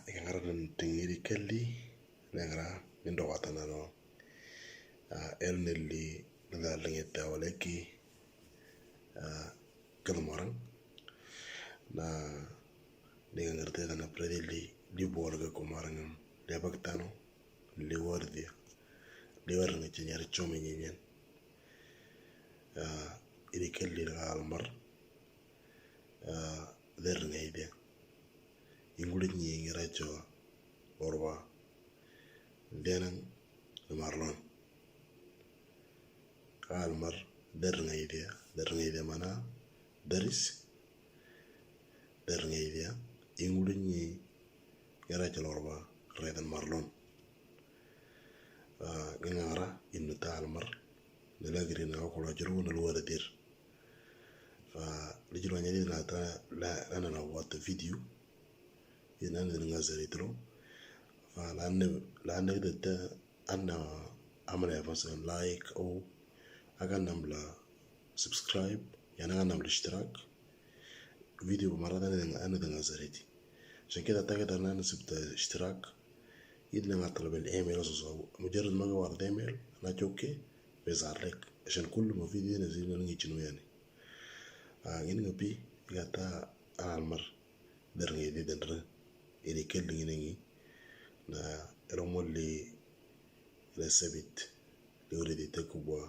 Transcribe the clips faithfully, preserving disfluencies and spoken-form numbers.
Ikaŋaran tiŋiri kelli, neŋara, nindo watanano. Ah, el nelli, nda liŋete waleki, ah, kelmoraŋ. Na, niŋaŋarte tana predili, li bolga kumoraŋam, li abaktano, li wardia, li warŋa cinyar come nyenyen. Ah, ini kelli almar, ah, der ŋaidia. Iŋulit ŋi ŋiraco orwa. Denaŋ marlon. Almar der ŋaidia, der ŋaidia mana deris. Der ŋaidia, iŋulit ŋi ŋiraco orwa redan marlon. Ah, ŋaŋara inu ta almar, nilagiri na okolo juru na luwara dir. Fa lijiro nyani na ta la, la na na wata video. Ina nil ŋazari tro. Fa la ne, la ne de ta ana amala ya fasa like o akan namla subscribe, yana akan namla ishtirak. Video marata ana de ŋazari ti. Shan kida ta kida na na sibta ishtirak. Idna ŋa talab al email so so. Mujarrad ma ga warad email, na choke, bezar lek. Ashan kullu ma fi dina zina ngi chinu yani. Ah, ngin ŋa pi, gata almar. Der ŋa idi den re. Ini kelli ŋi neŋi. Na, ero molli, ila sabit. Li uridi tekubwa,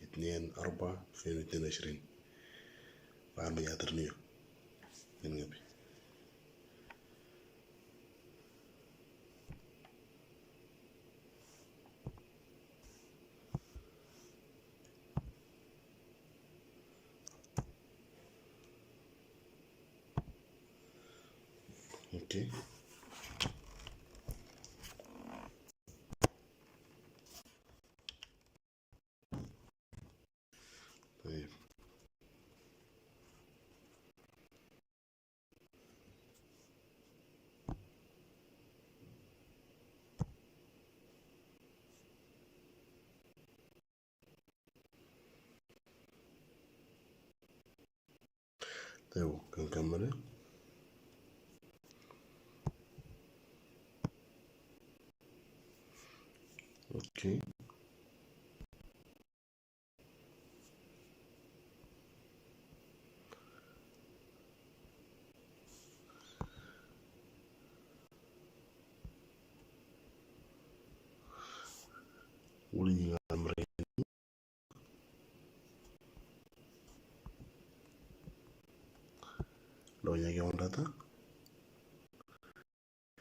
itnen, arba, fin itnen ashrin. Fa anu yatar niyo. Ngin ŋa pi. Okay. طيب. طيب، كنكمل. اوكي. Wuli ŋa amre. Lo nyage wondata.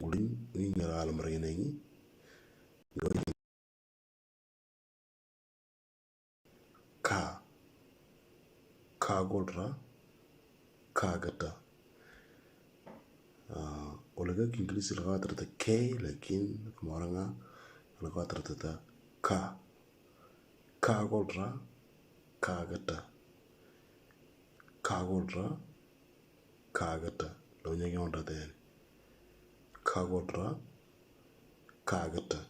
Wuli ŋa amre neŋi. Ka. Ka godra. Ka gata. Ah, olaga English laga tarata K, lakin maranga laga tarata ta ka. Ka godra, ka gata. Ka godra, ka gata. Lo nyage wondata yani. Ka godra, ka gata.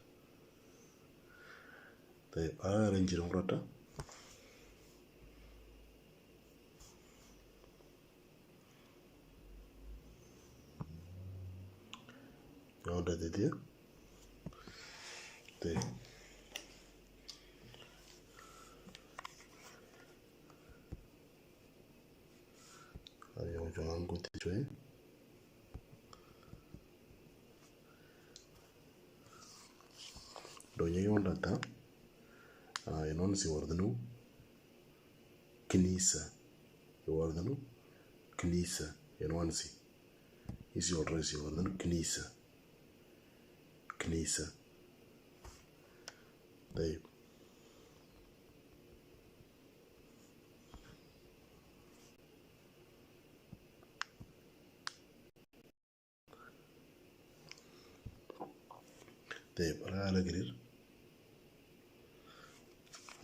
Tayyib, ara ranjiro wondata. Wondata dia. Tayyib. Ayo, jangan kuti cuy. Do nyage wondata. Ah, iwansi wardanu. Kinisa. Wardanu. Kinisa. Iwansi. Isi wardanu, isi wardanu. Kinisa. Kinisa. Tayyib. Tayyib, ara ala girir.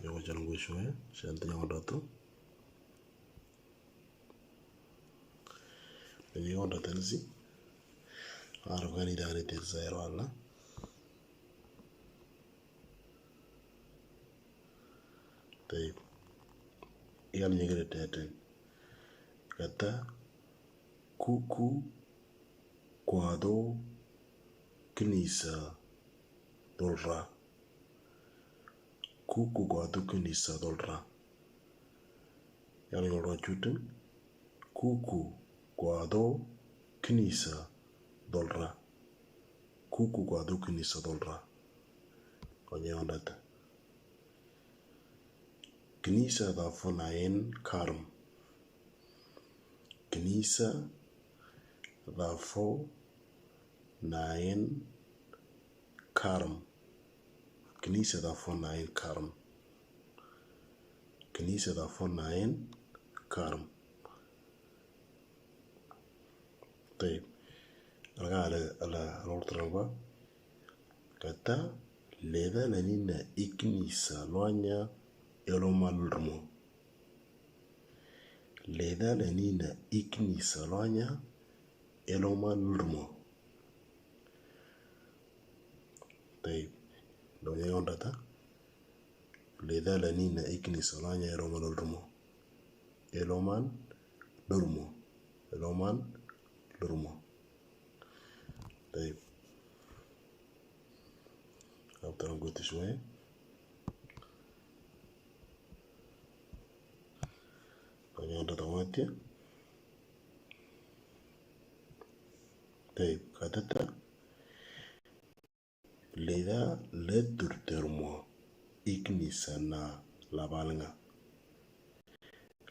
Yawa, jangan gue shwe, shanti jangan datu. Ini wondata nsi. Ara gani dani tirsa ero ala. Tayyib. Yan nyagere tete. Kata kuku kwado Kanisa dolra. Kuku gwa do kanisa dolra. Yar nyoro chutin. Kuku gwa do kanisa dolra. Kuku gwa do kanisa dolra. Onye ondata. Kanisa da fo na en karm. Kanisa da fo na en karm. Kanisa da fo na en karm. Kanisa da fo na en karm. Tayib. Alga ala ala rortrangwa. Kata leda la nina ikinisa loanya eloma lurmo. Leda la nina ikinisa loanya eloma lurmo. Tayib. Lonya yondata. Leda la nina ikinisa loanya eloma lurmo. Eloman lurmo. Eloman lurmo. Tayib. Abtaran guti shwaya. Lonya yondata wati. Tayib. Katata. Leda le turtermo ikinisa na labalnga.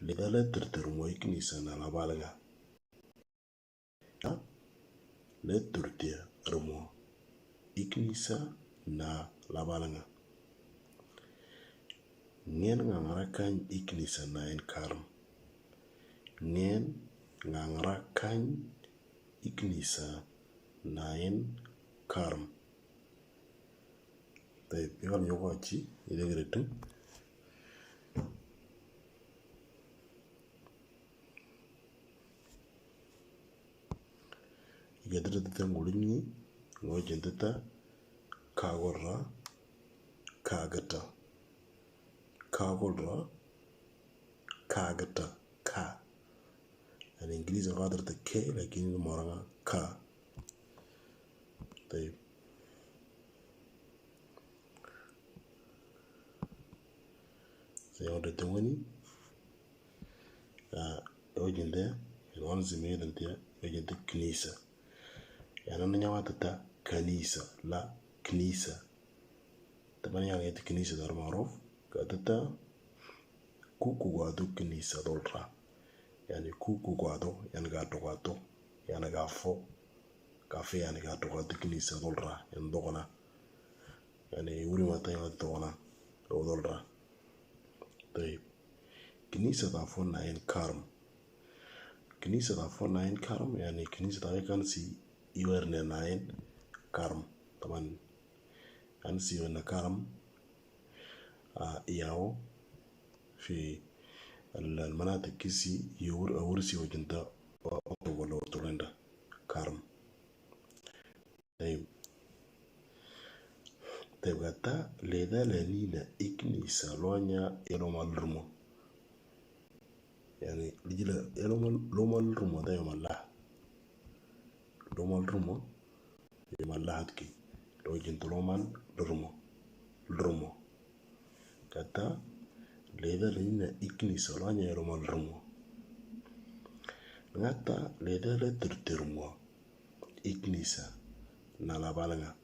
Leda le turtermo ikinisa na labalnga. Le turtermo ikinisa na labalnga. Ngen ngangara kany ikinisa na en karm. Ngen ngangara kany ikinisa na en karm. Tayib, ikan yoko achi, ide geretin. Igetere tete ngulini, ngojenteta, kagora, kagata. Kagora, kagata, ka. Yani English qatar te ke, lakin moranga ka. Tayib. Seyode tengoni. Ah, ojinde, wan zimedante, ojinde knisa. Yani nanyawatata kanisa, la knisa. Taban yani yati knisa dar maruf. Katata kuku gwado knisa dolra. Yani kuku gwado, yani gato gato, yani gafo. Kafe yani gato gato knisa dolra, yani dogona. Yani uri mata yani dogona, o dolra. Tayib. Knisa da fo na en karm. Knisa da fo na en karm, yani knisa da kan si iwerne na en karm. Taban. Kan si iwerne karm. Ah, iyao. Fi al-, al-manatik kisi yur, yur si wajinta wa, wa, wa, wa, wa, karm. Tayib. Tayib, kata leda la nina ikinisa loanya eloma lurmo. Yani, lijila eloma, loma lurmo da yoma la. Loma lurmo, yoma la hatki. Lojintu loman lurmo. Lurmo. Kata leda la nina ikinisa loanya eloma lurmo. Ngata leda la turturmo ikinisa na labalnga.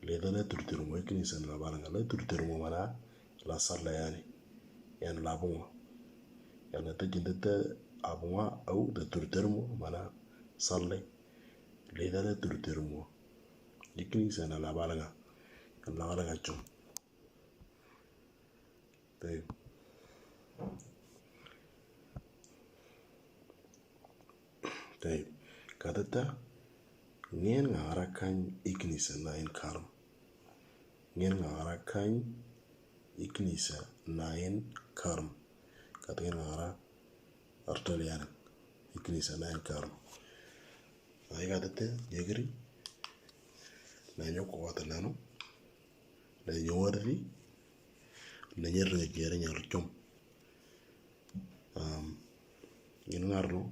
Leda la turturmo ikinisa na labalnga. La turturmo mana la salla yani. Yani labunga. Yani tajinda ta abunga au da turturmo mana salla. Leda la turturmo ikinisa na labalnga. Yani labalnga chum. Tayib. Tayib. Katata ngen ngangara kany ikinisa na en karm. Ngen ngangara kany ikinisa na en karm. Kata ngen ngangara artalian ikinisa na en karm. Ay katata yegri. Na nyoko wata nano. Na nyowarri. Na nyerri nga jere nyar chom. Um, ngin ngarno,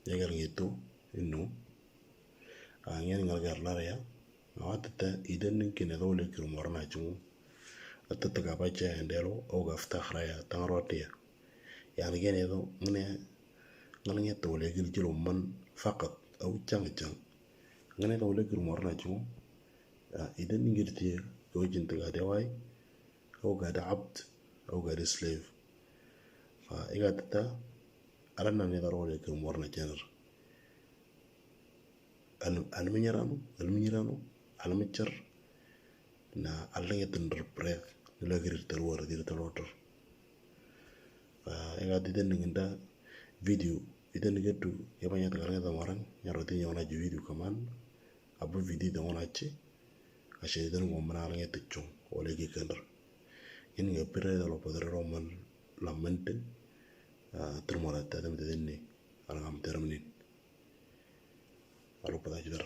nyagar ngitu, inu. Ah, ngin ngalgar larya. Nga wa tete iden ning kene do le kiru morna chungu. Tete ka pa che endelo o ga fta khraya tang rotia. Yani kene do ngene ngene to le kir jilo man fakat au chang chang. Ngene do le kiru morna chungu. Iden ning kir tie ko jin tega de wai. Au ga da abd au ga da slave. Fa iga tete ala na ne da ro le kiru morna chener. Alminyarano alminyarano almichar na alnge tender prek nila grir talwar dir talwater. Fa ega diden ninginda video iden nigetu eba nyata karnge tamarang nyaro tin yona ji video kaman. Abu video da ngona chi ashe iden ngomana alnge tichung ole gi kender. Ini nge pire da lo padre roman lamente. Termora tadem tadeni alngam terminin. Alo pada jidar.